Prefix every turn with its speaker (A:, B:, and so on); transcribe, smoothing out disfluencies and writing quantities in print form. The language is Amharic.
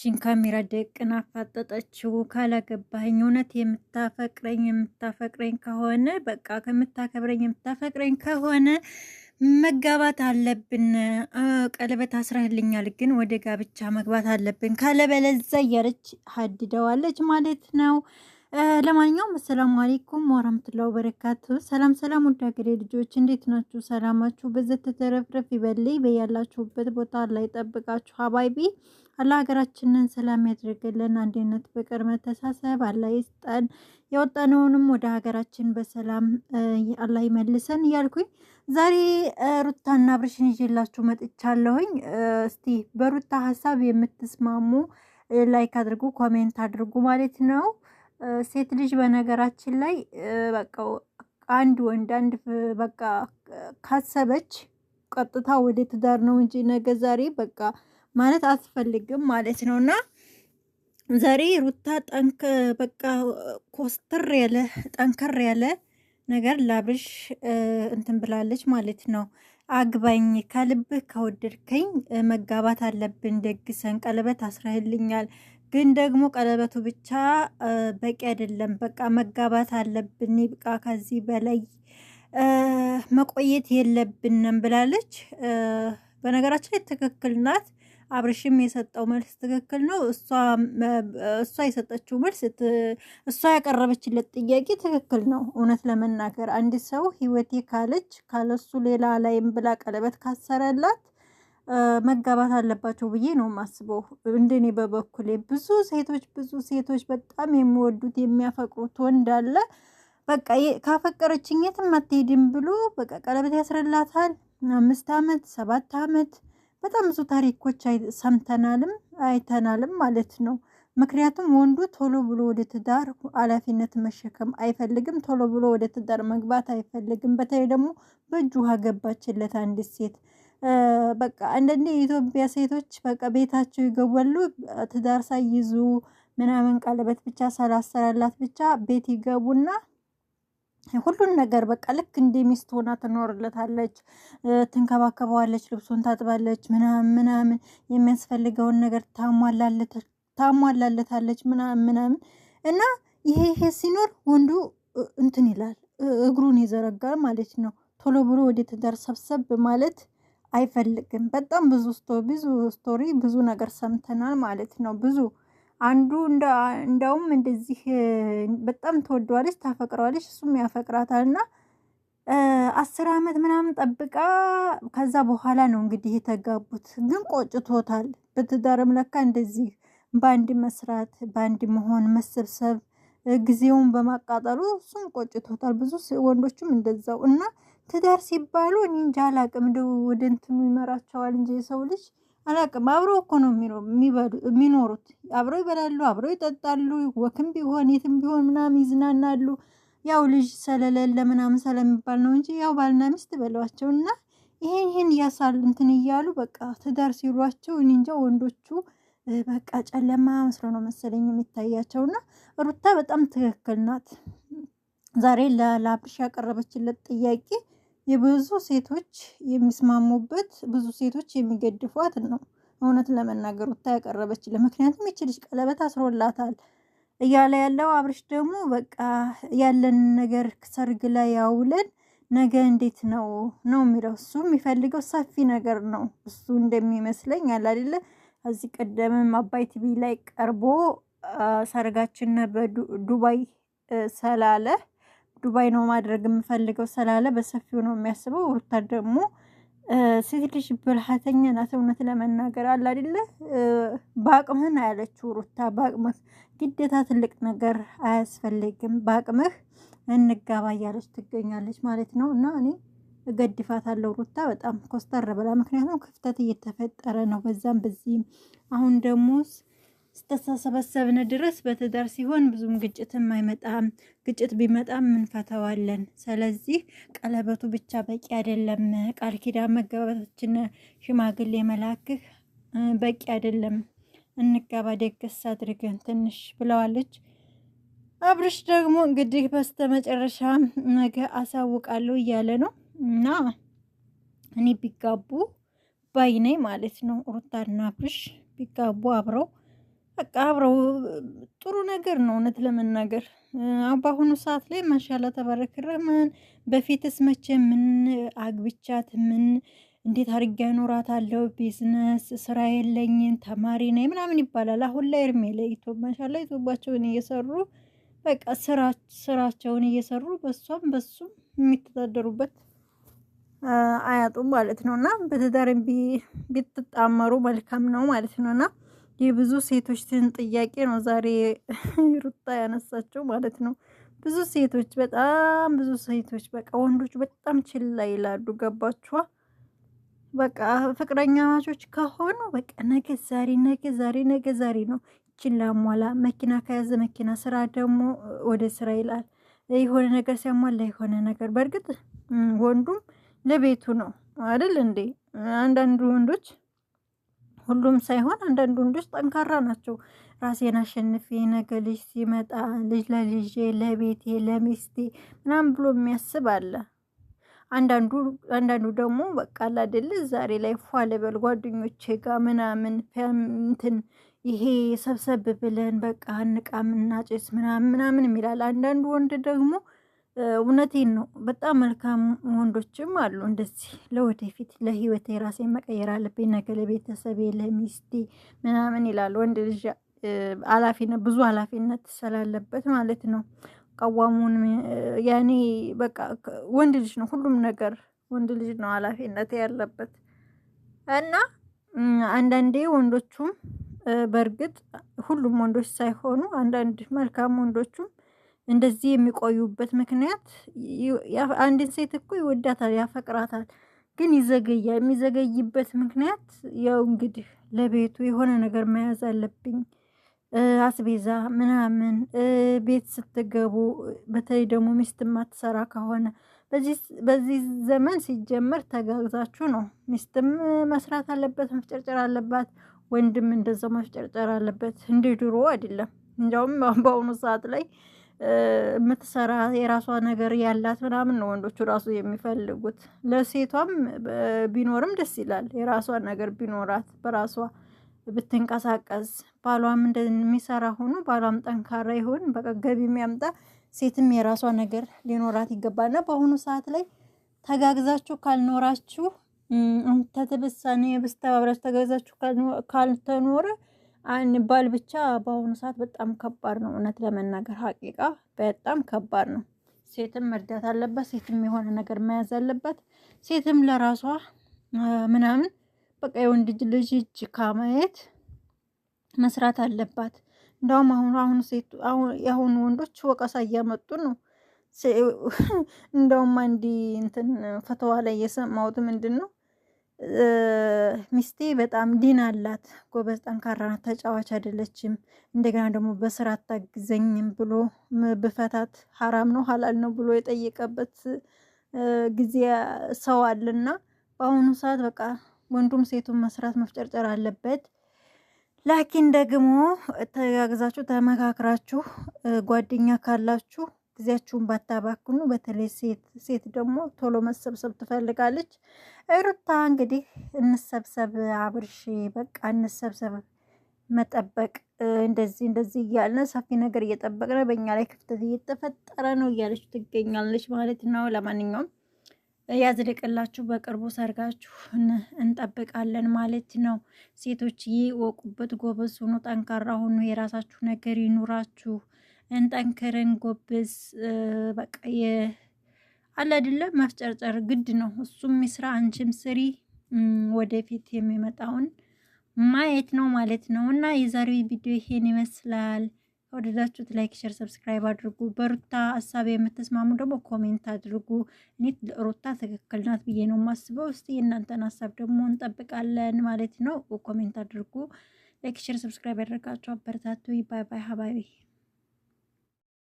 A: ፊታችን ካሜራ ደቅና አፋጠጠችው። ካላገባኸኝ እውነት የምታፈቅረኝ ከሆነ፣ በቃ ከምታከብረኝ የምታፈቅረኝ ከሆነ መጋባት አለብን። ቀለበት አስረህልኛል፣ ግን ወደ ጋብቻ መግባት አለብን ካለበለዛ እያለች ሀድደዋለች ማለት ነው። ለማንኛውም አሰላሙ አለይኩም ወራህመቱላሂ ወበረካቱ። ሰላም ሰላም፣ ውድ ሀገሬ ልጆች፣ እንዴት ናችሁ? ሰላማችሁ በዘት ተረፍረፍ ይበልኝ። በያላችሁበት ቦታ ላይ ጠብቃችሁ ሀባይቢ። አላህ ሀገራችንን ሰላም ያድርግልን። አንድነት፣ ፍቅር፣ መተሳሰብ አላህ ይስጠን። የወጣነውንም ወደ ሀገራችን በሰላም አላህ ይመልሰን እያልኩኝ ዛሬ ሩታና አብርሽን ይዤላችሁ መጥቻለሁኝ። እስቲ በሩታ ሀሳብ የምትስማሙ like አድርጉ፣ comment አድርጉ ማለት ነው። ሴት ልጅ በነገራችን ላይ በቃ አንድ ወንድ አንድ በቃ ካሰበች ቀጥታ ወደ ትዳር ነው እንጂ ነገ ዛሬ በቃ ማለት አትፈልግም ማለት ነው። እና ዛሬ ሩታ ጠንክ በቃ ኮስተር ያለ ጠንከር ያለ ነገር ላብርሽ እንትን ብላለች ማለት ነው። አግባኝ፣ ከልብህ ከወደድከኝ መጋባት አለብን፣ ደግሰን ቀለበት አስረህልኛል፣ ግን ደግሞ ቀለበቱ ብቻ በቂ አይደለም። በቃ መጋባት አለብን፣ ይብቃ፣ ከዚህ በላይ መቆየት የለብንም ብላለች። በነገራችን ላይ ትክክል ናት። አብርሽም የሰጠው መልስ ትክክል ነው። እሷ የሰጠችው መልስ፣ እሷ ያቀረበችለት ጥያቄ ትክክል ነው። እውነት ለመናገር አንድ ሰው ህይወቴ ካለች፣ ካለሱ ሌላ ላይም ብላ ቀለበት ካሰረላት መጋባት አለባቸው ብዬ ነው የማስበው። እንደኔ በበኩሌ ብዙ ሴቶች በጣም የሚወዱት የሚያፈቅሩት ወንድ አለ። በቃ ካፈቀረችኝ የትም አትሄድም ብሎ በቃ ቀለበት ያስረላታል። 5 ዓመት፣ 7 ዓመት፣ በጣም ብዙ ታሪኮች ሰምተናልም አይተናልም ማለት ነው። ምክንያቱም ወንዱ ቶሎ ብሎ ወደ ትዳር ኃላፊነት መሸከም አይፈልግም። ቶሎ ብሎ ወደ ትዳር መግባት አይፈልግም። በተለይ ደግሞ በእጁ ውሃ ገባችለት አንዲት ሴት። በቃ አንዳንዴ የኢትዮጵያ ሴቶች በቃ ቤታቸው ይገባሉ ትዳር ሳይይዙ ምናምን፣ ቀለበት ብቻ ሳላሰራላት ብቻ ቤት ይገቡና ሁሉን ነገር በቃ ልክ እንደ ሚስት ሆና ትኖርለታለች፣ ትንከባከበዋለች፣ ልብሱን ታጥባለች፣ ምናምን ምናምን፣ የሚያስፈልገውን ነገር ታሟላለታለች ምናምን ምናምን። እና ይሄ ይሄ ሲኖር ወንዱ እንትን ይላል፣ እግሩን ይዘረጋል ማለት ነው። ቶሎ ብሎ ወደ ትዳር ሰብሰብ ማለት አይፈልግም። በጣም ብዙ story፣ ብዙ ነገር ሰምተናል ማለት ነው። ብዙ አንዱ እንዳውም እንደዚህ በጣም ትወደዋለች፣ ታፈቅረዋለች፣ እሱም ያፈቅራታል እና 10 ዓመት ምናምን ጠብቃ ከዛ በኋላ ነው እንግዲህ የተጋቡት። ግን ቆጭቶታል። በትዳርም ለካ እንደዚህ በአንድ መስራት፣ በአንድ መሆን፣ መሰብሰብ፣ ጊዜውን በማቃጠሉ እሱም ቆጭቶታል። ብዙ ወንዶችም እንደዛው። እና ትዳር ሲባሉ እኔ እንጃ አላቅም፣ እንደው ወደ እንትኑ ይመራቸዋል እንጂ የሰው ልጅ አላቅም። አብረው እኮ ነው የሚኖሩት። አብረው ይበላሉ፣ አብረው ይጠጣሉ፣ walk ም ቢሆን የትም ቢሆን ምናምን ይዝናናሉ። ያው ልጅ ስለሌለ ምናምን ስለሚባል ነው እንጂ ያው ባልና ሚስት በሏቸው። እና ይሄን ይሄን እያሳሉ እንትን እያሉ በቃ ትዳር ሲሏቸው እኔ እንጃ ወንዶቹ በቃ ጨለማ መስሎ ነው መሰለኝ የሚታያቸው። እና ሩታ በጣም ትክክል ናት። ዛሬ ለአብርሽ ያቀረበችለት ጥያቄ የብዙ ሴቶች የሚስማሙበት፣ ብዙ ሴቶች የሚገድፏት ነው። እውነት ለመናገር ሩታ ያቀረበችለት፣ ምክንያቱም ይች ልጅ ቀለበት አስሮላታል እያለ ያለው አብርሽ ደግሞ በቃ ያለን ነገር ሰርግ ላይ ያውለን ነገ እንዴት ነው ነው የሚለው። እሱ የሚፈልገው ሰፊ ነገር ነው። እሱ እንደሚመስለኝ አለ አይደለ፣ እዚህ ቀደምም አባይ ቲቪ ላይ ቀርቦ ሰርጋችን በዱባይ ስላለ፣ ዱባይ ነው ማድረግ የምፈልገው ስላለ በሰፊው ነው የሚያስበው። ሩታ ደግሞ ሴት ልጅ ብልሃተኛ ናት። እውነት ለመናገር አለ አይደለ፣ በአቅምህ ነው ያለችው ሩታ። በአቅምህ፣ ግዴታ ትልቅ ነገር አያስፈልግም፣ በአቅምህ እንጋባ እያለች ትገኛለች ማለት ነው። እና እኔ እገድፋታለሁ ሩታ በጣም ኮስተር ብላ፣ ምክንያቱም ክፍተት እየተፈጠረ ነው በዛም በዚህም። አሁን ደግሞ ስተሰበሰብን ድረስ በትዳር ሲሆን ብዙም ግጭትም አይመጣም። ግጭት ቢመጣም እንፈተዋለን። ስለዚህ ቀለበቱ ብቻ በቂ አይደለም። ቃል ኪዳን መገባታችን፣ ሽማግሌ መላክህ በቂ አይደለም። እንጋባ ደገስ አድርገን ትንሽ ብለዋለች። አብርሽ ደግሞ እንግዲህ በስተመጨረሻ ነገ አሳውቃለሁ እያለ ነው። እና እኔ ቢጋቡ ባይ ነኝ ማለት ነው። ሩታና አብርሽ ቢጋቡ አብረው በቃ አብረው ጥሩ ነገር ነው። እውነት ለመናገር በአሁኑ ሰዓት ላይ ማሻላ ተባረክ ረህማን። በፊትስ መቼ ምን አግብቻት ምን እንዴት አድርጌ እኖራታለሁ፣ ቢዝነስ ስራ የለኝም፣ ተማሪ ነኝ ምናምን ይባላል። አሁን ላይ እድሜ ላይ ማሻላ ኢትዮጵያቸውን እየሰሩ በቃ ስራቸውን እየሰሩ በሷም በሱም የሚተዳደሩበት አያጡም ማለት ነው። እና በትዳርም ቢትጣመሩ መልካም ነው ማለት ነው። እና የብዙ ሴቶችን ጥያቄ ነው ዛሬ ሩታ ያነሳቸው ማለት ነው። ብዙ ሴቶች፣ በጣም ብዙ ሴቶች በቃ ወንዶች በጣም ችላ ይላሉ። ገባችኋ? በቃ ፍቅረኛ ማቾች ከሆኑ በቃ ነገ ዛሬ፣ ነገ ዛሬ፣ ነገ ዛሬ ነው። ችላ ሟላ መኪና ከያዘ መኪና፣ ስራ ደግሞ ወደ ስራ ይላል። የሆነ ነገር ሲያሟላ የሆነ ነገር፣ በእርግጥ ወንዱም ለቤቱ ነው አይደል እንዴ? አንዳንዱ ወንዶች፣ ሁሉም ሳይሆን አንዳንድ ወንዶች ጠንካራ ናቸው። ራሴን አሸንፌ ነገ ልጅ ሲመጣ ልጅ ለልጄ፣ ለቤቴ፣ ለሚስቴ ምናምን ብሎ የሚያስብ አለ። አንዳንዱ ደግሞ በቃ አይደል ዛሬ ላይ ፏ ልበል ጓደኞቼ ጋር ምናምን እንትን ይሄ ሰብሰብ ብለን በቃ እንቃም እናጭስ ምናምን ምናምን የሚላል። አንዳንዱ ወንድ ደግሞ፣ እውነቴን ነው፣ በጣም መልካም ወንዶችም አሉ። እንደዚህ ለወደፊት ለህይወቴ ራሴን መቀየር አለብኝ፣ ነገ ለቤተሰቤ ለሚስቴ ምናምን ይላል። ወንድ ልጅ ኃላፊነት፣ ብዙ ኃላፊነት ስላለበት ማለት ነው። ቀዋሙን ያኔ በቃ ወንድ ልጅ ነው፣ ሁሉም ነገር ወንድ ልጅ ነው ኃላፊነት ያለበት። እና አንዳንዴ ወንዶቹም፣ በእርግጥ ሁሉም ወንዶች ሳይሆኑ አንዳንድ መልካም ወንዶቹም እንደዚህ የሚቆዩበት ምክንያት አንድን ሴት እኮ ይወዳታል፣ ያፈቅራታል፣ ግን ይዘገያል። የሚዘገይበት ምክንያት ያው እንግዲህ ለቤቱ የሆነ ነገር መያዝ አለብኝ፣ አስቤዛ ምናምን፣ ቤት ስትገቡ በተለይ ደግሞ ሚስት ማትሰራ ከሆነ፣ በዚህ ዘመን ሲጀመር ተጋግዛችሁ ነው። ሚስትም መስራት አለበት፣ መፍጨርጨር አለባት። ወንድም እንደዛው መፍጨርጨር አለበት። እንደ ድሮ አይደለም። እንዲያውም በአሁኑ ሰዓት ላይ የምትሰራ፣ የራሷ ነገር ያላት ምናምን ነው ወንዶቹ ራሱ የሚፈልጉት። ለሴቷም ቢኖርም ደስ ይላል። የራሷ ነገር ቢኖራት፣ በራሷ ብትንቀሳቀስ፣ ባሏም እንደሚሰራ ሆኖ ባሏም ጠንካራ ይሆን፣ በቃ ገቢ የሚያምጣ፣ ሴትም የራሷ ነገር ሊኖራት ይገባልና በአሁኑ ሰዓት ላይ ተጋግዛችሁ ካልኖራችሁ፣ ተተበሳኔ በስተባብራችሁ ተጋግዛችሁ ካልተኖረ ባል ብቻ በአሁኑ ሰዓት በጣም ከባድ ነው። እውነት ለመናገር ሀቂቃ በጣም ከባድ ነው። ሴትም መርዳት አለባት። ሴትም የሆነ ነገር መያዝ አለባት። ሴትም ለራሷ ምናምን በቃ የወንድ ልጅ እጅ ከማየት መስራት አለባት። እንደውም አሁን አሁን ሴቱ አሁን የአሁኑ ወንዶች ወቀሳ እያመጡ ነው። እንደውም አንድ እንትን ፈተዋ ላይ የሰማሁት ምንድን ነው፣ ሚስቴ በጣም ዲን አላት፣ ጎበዝ፣ ጠንካራ ናት፣ ተጫዋች አይደለችም። እንደገና ደግሞ በስራ አታግዘኝም ብሎ ብፈታት ሀራም ነው ሀላል ነው ብሎ የጠየቀበት ጊዜ ሰው አለና በአሁኑ ሰዓት በቃ ወንዱም ሴቱን መስራት መፍጨርጨር አለበት። ላኪን ደግሞ ተጋግዛችሁ ተመካክራችሁ ጓደኛ ካላችሁ ጊዜያችሁን ባታባክኑ። በተለይ ሴት ደግሞ ቶሎ መሰብሰብ ትፈልጋለች። ሩታ እንግዲህ እንሰብሰብ፣ አብርሽ በቃ እንሰብሰብ፣ መጠበቅ እንደዚህ እንደዚህ እያልን ሰፊ ነገር እየጠበቅን በእኛ ላይ ክፍተት እየተፈጠረ ነው እያለች ትገኛለች ማለት ነው። ለማንኛውም ያዝልቅላችሁ፣ በቅርቡ ሰርጋችሁን እንጠብቃለን ማለት ነው። ሴቶች ወቁበት፣ ጎበዝ ሁኑ፣ ጠንካራ ሁኑ፣ የራሳችሁ ነገር ይኑራችሁ። እንጠንክርን፣ ጎብዝ። በቃ አለ አይደለ መፍጨርጨር ግድ ነው። እሱም ይስራ፣ አንቺም ስሪ። ወደፊት የሚመጣውን ማየት ነው ማለት ነው። እና የዛሬው ቪዲዮ ይሄን ይመስላል። ከወደዳችሁት like፣ share፣ subscribe አድርጉ። በሩታ ሀሳብ የምትስማሙ ደግሞ comment አድርጉ። እኔ ሩታ ትክክል ናት ብዬ ነው የማስበው። እስቲ የእናንተን ሀሳብ ደግሞ እንጠብቃለን ማለት ነው። Comment አድርጉ። Like፣ share፣ subscribe ያደርጋችሁ አበረታቱ። Bye bye حبايبي።